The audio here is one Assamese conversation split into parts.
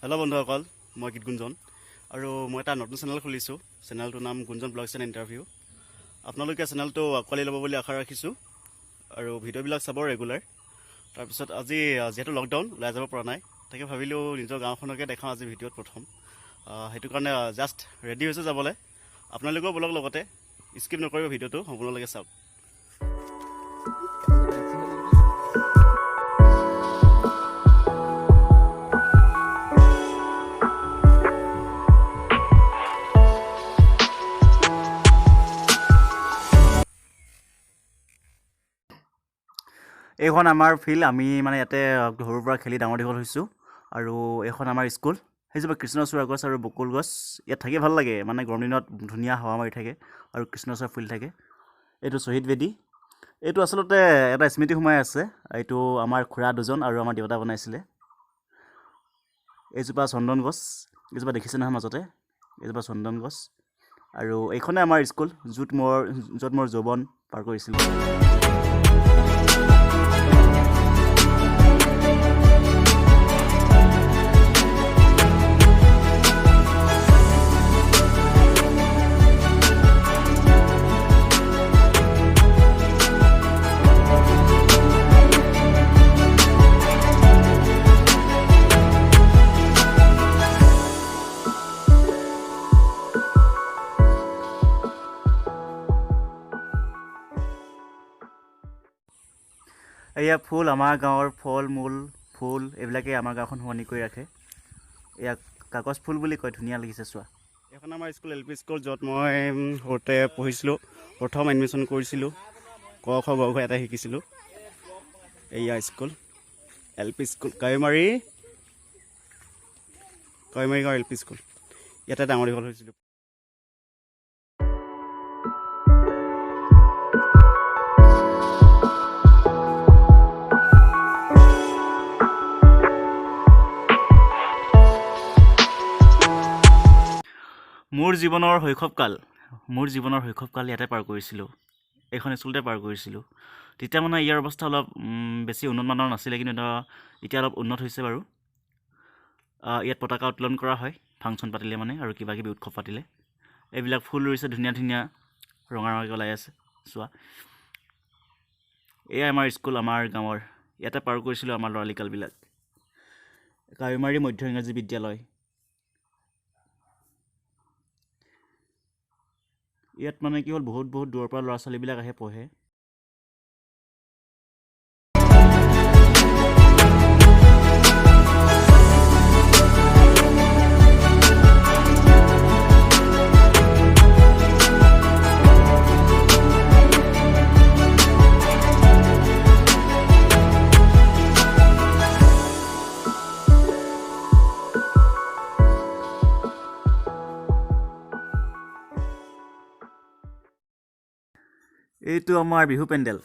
হেল্ল' বন্ধুসকল, মই গীত গুঞ্জন আৰু মই এটা নতুন চেনেল খুলিছোঁ। চেনেলটোৰ নাম গুঞ্জন ব্লগছ এণ্ড ইণ্টাৰভিউ। আপোনালোকে চেনেলটো আঁকোৱালি ল'ব বুলি আশা ৰাখিছোঁ আৰু ভিডিঅ'বিলাক চাব ৰেগুলাৰ। তাৰপিছত আজি যিহেতু লকডাউন, ওলাই যাব পৰা নাই, তাকে ভাবিলোঁ নিজৰ গাঁওখনকে দেখাওঁ আজি ভিডিঅ'ত প্ৰথম। সেইটো কাৰণে জাষ্ট ৰেডি হৈছোঁ যাবলৈ। আপোনালোকেও ব'লক লগতে, স্কিপ নকৰিব, ভিডিঅ'টো সম্পূৰ্ণলৈকে চাওক। এইখন আমাৰ ফিল্ড। আমি মানে ইয়াতে সৰুৰ পৰা খেলি ডাঙৰ দীঘল হৈছোঁ আৰু এইখন আমাৰ স্কুল। সেইজোপা কৃষ্ণচূড়া গছ আৰু বকুল গছ। ইয়াত থাকি ভাল লাগে, মানে গৰম দিনত ধুনীয়া হাৱা মাৰি থাকে আৰু কৃষ্ণচূড়া ফুলি থাকে। এইটো শ্বহীদ বেদী। এইটো আচলতে এটা স্মৃতি সোমাই আছে। এইটো আমাৰ খুৰা দুজন আৰু আমাৰ দেউতা বনাইছিলে। এইজোপা চন্দন গছ, এইজোপা দেখিছে নহয় মাজতে, এইজোপা চন্দন গছ। আৰু এইখনে আমাৰ স্কুল, য'ত মোৰ যৌৱন পাৰ কৰিছিলোঁ। এয়া ফুল, আমাৰ গাঁৱৰ ফল মূল, ফুল, এইবিলাকেই আমাৰ গাঁওখন শুৱনি কৰি ৰাখে। ইয়াক কাগজ ফুল বুলি কয়। ধুনীয়া লাগিছে চোৱা। এইখন আমাৰ স্কুল, এল পি স্কুল, য'ত মই সৰুতে পঢ়িছিলোঁ, প্ৰথম এডমিশ্যন কৰিছিলোঁ, ক খ গ ঘ এটা শিকিছিলোঁ। এয়া school, L P school, Kawaimari, Kawaimari গাঁৱৰ এল পি স্কুল। ইয়াতে ডাঙৰ দীঘল হৈছিলোঁ। মোৰ জীৱনৰ শৈশৱকাল ইয়াতে পাৰ কৰিছিলোঁ, এইখন স্কুলতে পাৰ কৰিছিলোঁ। তেতিয়া মানে ইয়াৰ অৱস্থা অলপ বেছি উন্নতমানৰ নাছিলে, কিন্তু এতিয়া অলপ উন্নত হৈছে বাৰু। ইয়াত পতাকা উত্তোলন কৰা হয় ফাংচন পাতিলে মানে আৰু কিবা কিবি উৎসৱ পাতিলে। এইবিলাক ফুল ৰুইছে, ধুনীয়া ধুনীয়া ৰঙা ৰঙাকৈ ওলাই আছে চোৱা। এয়াই আমাৰ স্কুল, আমাৰ গাঁৱৰ। ইয়াতে পাৰ কৰিছিলোঁ আমাৰ ল'ৰালিকালবিলাক। কাৱৈমাৰী মধ্য ইংৰাজী বিদ্যালয়। ইয়াত মানে কি হ'ল, বহুত বহুত দূৰৰ পৰা ল'ৰা ছোৱালীবিলাক আহে, পঢ়ে। এইটো আমাৰ বিহু পেণ্ডেল,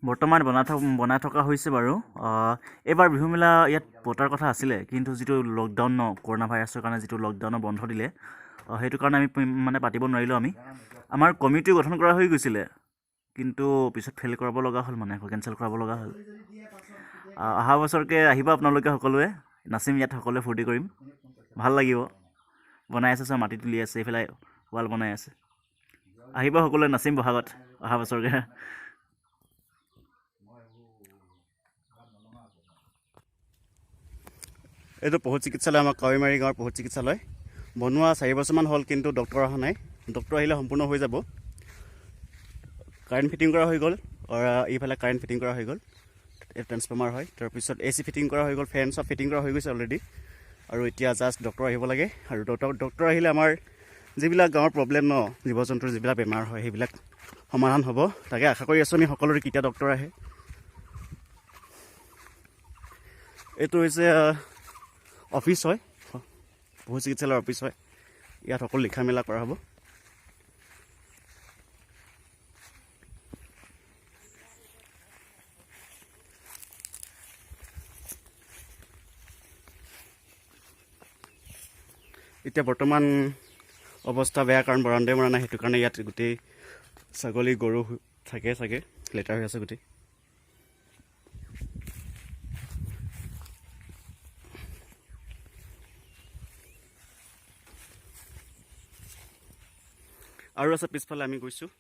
বৰ্তমান বনাই থকা হৈছে বাৰু। এইবাৰ বিহু মেলা ইয়াত পতাৰ কথা আছিলে, কিন্তু যিটো লকডাউন ন, কৰোণা ভাইৰাছৰ কাৰণে যিটো লকডাউনৰ বন্ধ দিলে, সেইটো কাৰণে আমি মানে পাতিব নোৱাৰিলোঁ। আমাৰ কমিটি গঠন কৰা হৈ গৈছিলে, কিন্তু পিছত ফেইল কৰাব লগা হ'ল, মানে আকৌ কেঞ্চেল কৰাব লগা হ'ল। অহা বছৰকৈ আহিব আপোনালোকে সকলোৱে, নাচিম ইয়াত, সকলোৱে ফূৰ্তি কৰিম, ভাল লাগিব। বনাই আছে চব, মাটি তুলি আছে, এইফালে ৱাল বনাই আছে। আহিব সকলোৱে, নাচিম বহাগত অহা বছৰকৈ। এইটো পশু চিকিৎসালয়, আমাৰ কাৱৈমাৰী গাঁৱৰ পশু চিকিৎসালয়। বনোৱা 4 বছৰমান হ'ল, কিন্তু ডক্টৰ অহা নাই। ডক্টৰ আহিলে সম্পূৰ্ণ হৈ যাব। কাৰেণ্ট ফিটিং কৰা হৈ গ'ল। এইফালে কাৰেণ্ট ফিটিং কৰা হৈ গ'ল, এই ট্ৰেন্সফৰ্মাৰ হয়। তাৰপিছত এ চি ফিটিং কৰা হৈ গ'ল, ফেন চব ফিটিং কৰা হৈ গৈছে অলৰেডি। আৰু এতিয়া জাষ্ট ডক্টৰ আহিব লাগে। আৰু ডক্টৰ ডক্টৰ আহিলে আমাৰ যিবিলাক গাঁৱৰ প্ৰব্লেম ন, জীৱ জন্তুৰ যিবিলাক বেমাৰ হয়, সেইবিলাক সমাধান হ'ব। তাকে আশা কৰি আছোঁ আমি সকলোৰে, কেতিয়া ডক্টৰ আহে। এইটো হৈছে অফিচ হয়, পশু চিকিৎসালয়ৰ অফিচ হয়। ইয়াত সকলো লিখা মেলা কৰা হ'ব। এতিয়া বৰ্তমান অৱস্থা বেয়া, কাৰণ বাৰাণ্ডাই মৰা নাই। সেইটো কাৰণে ইয়াত গোটেই ছাগলী গৰু থাকে চাগে, লেতেৰা হৈ আছে গোটেই। আৰু আছে পিছফালে আমি গৈছোঁ।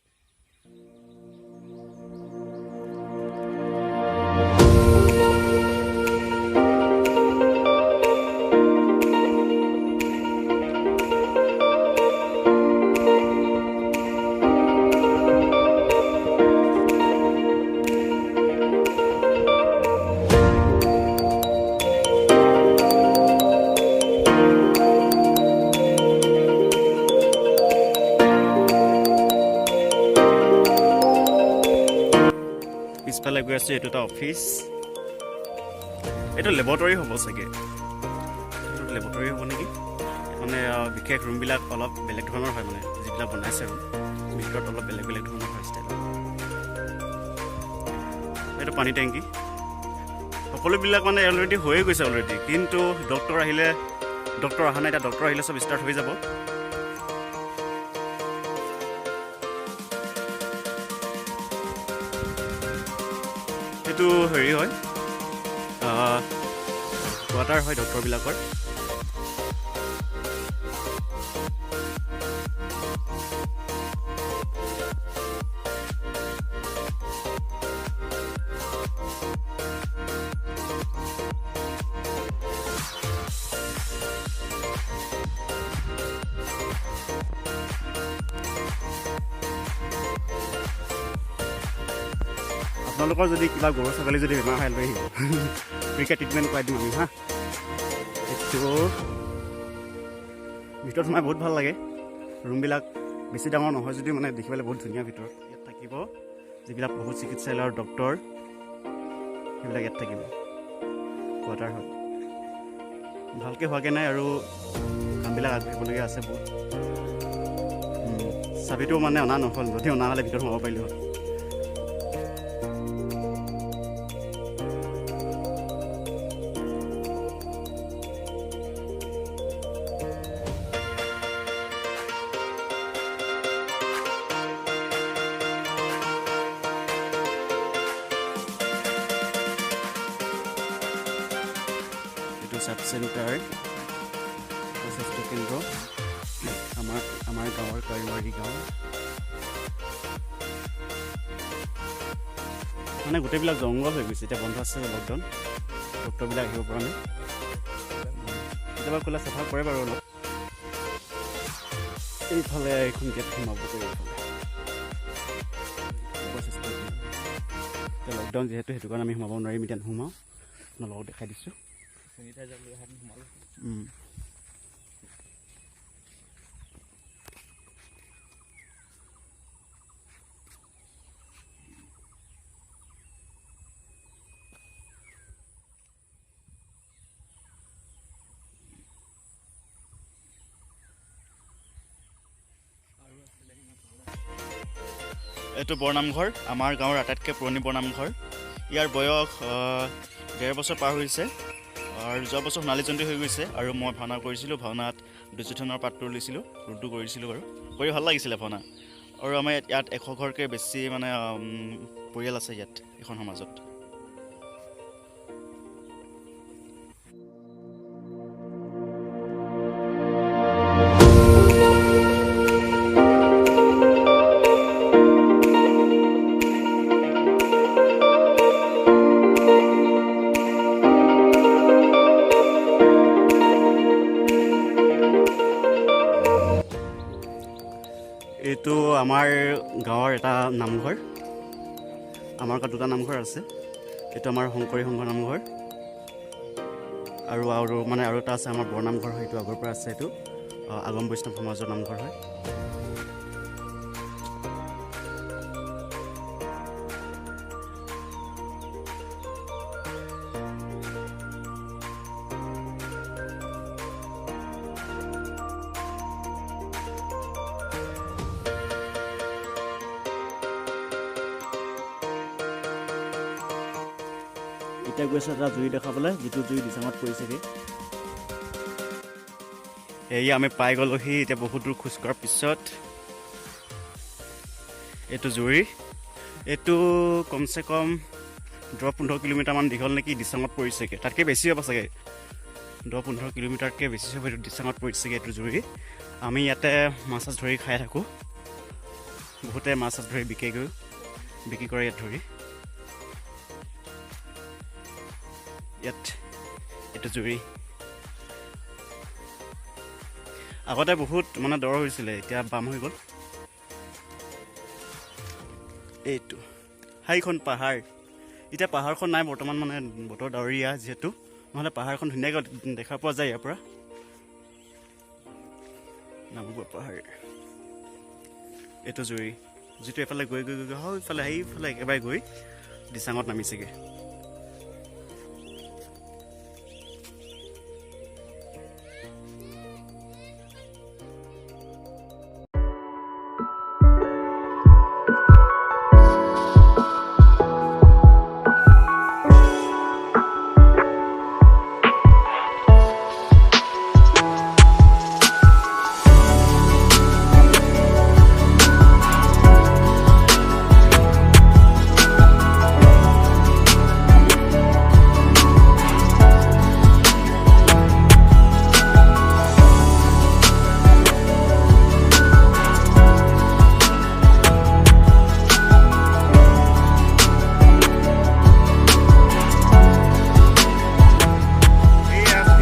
পিছফালে গৈ আছোঁ, এইটো এটা অফিচ, এইটো লেবৰেটৰী হ'ব চাগে, এইটো লেবৰেটৰী হ'ব নেকি। মানে বিশেষ ৰুমবিলাক অলপ বেলেগ ধৰণৰ হয়, মানে যিবিলাক বনাইছে ৰুম ভিতৰত অলপ বেলেগ বেলেগ ধৰণৰ হয় ষ্টাইল। এইটো পানী টেংকি, সকলোবিলাক মানে অলৰেডি হৈয়ে গৈছে অলৰেডি, কিন্তু ডক্টৰ আহিলে, ডক্টৰ অহা নাই, এতিয়া ডক্টৰ আহিলে চব ষ্টাৰ্ট হৈ যাব। এইটো হেৰি হয়, কোৱাৰ্টাৰ হয় ডক্টৰবিলাকৰ। আপোনালোকৰ যদি কিবা গৰু ছাগলী যদি বেমাৰ হয় লৈ আহিব, ফ্ৰীকৈ ট্ৰিটমেণ্ট কৰাই দিম আমি। হা, এইটো ভিতৰত সোমাই বহুত ভাল লাগে। ৰুমবিলাক বেছি ডাঙৰ নহয় যদিও মানে দেখিবলৈ বহুত ধুনীয়া ভিতৰত। ইয়াত থাকিব যিবিলাক পশু চিকিৎসালয়ৰ ডক্টৰ, সেইবিলাক ইয়াত থাকিব। কোৱাৰ্টাৰ হয়, ভালকৈ হোৱাগৈ নাই আৰু কামবিলাক আগবাঢ়িবলগীয়া আছে বহুত। চাবিটো মানে অনা নহ'ল, যদি অনা হ'লে ভিতৰত সোমাব পাৰিলোঁ হয়। এইটো চাব চেণ্টাৰ, স্বাস্থ্য কেন্দ্ৰ, আমাৰ গাঁৱৰ কাৰিমাৰী গাঁও। মানে গোটেইবিলাক জংঘল হৈ গৈছে, এতিয়া বন্ধ আছে লকডাউন, ডক্টৰবিলাক আহিব পৰা নাই। কেতিয়াবা খোলা চাফা কৰে বাৰু অলপ। এইফালে এইখন গেট সোমাব পাৰি, এইফালে এতিয়া লকডাউন যিহেতু সেইটো কাৰণে আমি সোমাব নোৱাৰিম, এতিয়া নোসোমাওঁ, আপোনালোকক দেখাই দিছোঁ। এইটো বৰনামঘৰ, আমাৰ গাঁৱৰ আটাইতকৈ পুৰণি বৰনামঘৰ। ইয়াৰ বয়স 1.5 বছৰ পাৰ হৈছে আৰু যোৱা বছৰ সোণালী জয়ন্তী হৈ গৈছে। আৰু মই ভাওনা কৰিছিলোঁ, ভাওনাত দুৰ্যোধনৰ পাঠটো লৈছিলোঁ, ৰুদ্ৰ কৰিছিলোঁ বাৰু, কৰি ভাল লাগিছিলে ভাওনা। আৰু আমাৰ ইয়াত 100 ঘৰতকৈ বেছি মানে পৰিয়াল আছে ইয়াত এখন সমাজত। এইটো আমাৰ গাঁৱৰ এটা নামঘৰ, আমাৰ গাঁৱত দুটা নামঘৰ আছে। এইটো আমাৰ শংকৰী সংঘ নামঘৰ, আৰু আৰু মানে আৰু এটা আছে আমাৰ বৰনামঘৰ হয়, এইটো আগৰ পৰা আছে, এইটো আগম বৈষ্ণৱ সমাজৰ নামঘৰ হয়। এতিয়া গৈছে এটা জুই দেখাবলৈ, যিটো জুই দিচাঙত পৰিছেগৈ। এয়া আমি পাই গ'লোহি এতিয়া বহুত দূৰ খোজ কঢ়াৰ পিছত। এইটো জুৰি, এইটো কমচে কম 10-15 কিলোমিটাৰমান দীঘল নেকি, দিচাঙত পৰিছেগৈ। তাতকৈ বেছি হ'ব চাগে, 10-15 কিলোমিটাৰতকৈ বেছি হ'ব এইটো দিচাঙত পৰিছেগৈ এইটো জুৰি। আমি ইয়াতে মাছ চাছ ধৰি খাই থাকোঁ। বহুতে মাছ চাছ ধৰি বিকেগৈ, বিক্ৰী কৰে ইয়াত ধৰি। ইয়াত এইটো জুৰি আগতে বহুত মানে দৰ হৈছিলে, এতিয়া বাম হৈ গ'ল। এইটো সেইখন পাহাৰ, এতিয়া পাহাৰখন নাই বৰ্তমান, মানে বতৰ ডাৱৰীয়া যিহেতু, নহ'লে পাহাৰখন ধুনীয়াকৈ দেখা পোৱা যায় ইয়াৰ পৰা। নামবৰ পাহাৰ, এইটো জুৰি যিটো এফালে গৈ গৈ গৈ গৈ সেইফালে সেইফালে একেবাৰে গৈ দিচাঙত নামিছেগৈ।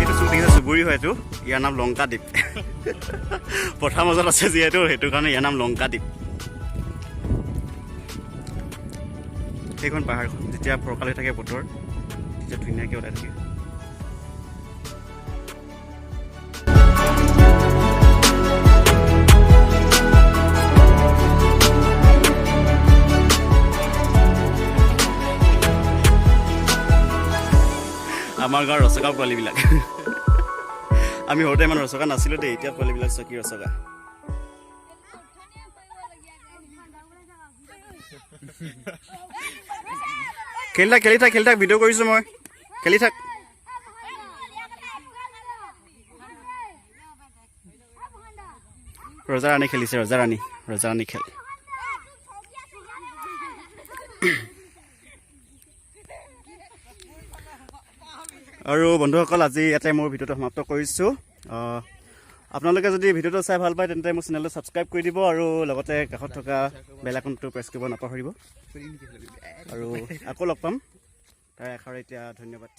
এইটো দেখিছে চুবুৰী হয়, এইটো ইয়াৰ নাম লংকাদ্বীপ। পথাৰ মাজত আছে যিহেতু, সেইটো কাৰণে ইয়াৰ নাম লংকাদ্বীপ। সেইখন পাহাৰখন যেতিয়া ফৰকাল হৈ থাকে বতৰ, তেতিয়া ধুনীয়াকৈ ওলাই থাকে। আমাৰ গাঁৱৰ ৰচকা পোৱালিবিলাক, আমি সৰুতে ইমান ৰচকা নাছিলোঁ দেই, এতিয়া পোৱালিবিলাক চকী ৰচকা। খেলি থাক, খেলি থাক, খেলি থাক, ভিডিঅ' কৰিছোঁ মই, খেলি থাক। ৰজা ৰাণী খেলিছে, ৰজা ৰাণী, ৰজা ৰাণী খেল। আৰু বন্ধুসকল, আজি ইয়াতে মোৰ ভিডিঅ'টো সমাপ্ত কৰিছোঁ। আপোনালোকে যদি ভিডিঅ'টো চাই ভাল পায় তেন্তে মোৰ চেনেলটো ছাবস্ক্ৰাইব কৰি দিব আৰু লগতে কাষত থকা বেল আইকনটো প্ৰেছ কৰিব নাপাহৰিব। আৰু আকৌ লগ পাম, তাৰ আশাৰে এতিয়া ধন্যবাদ।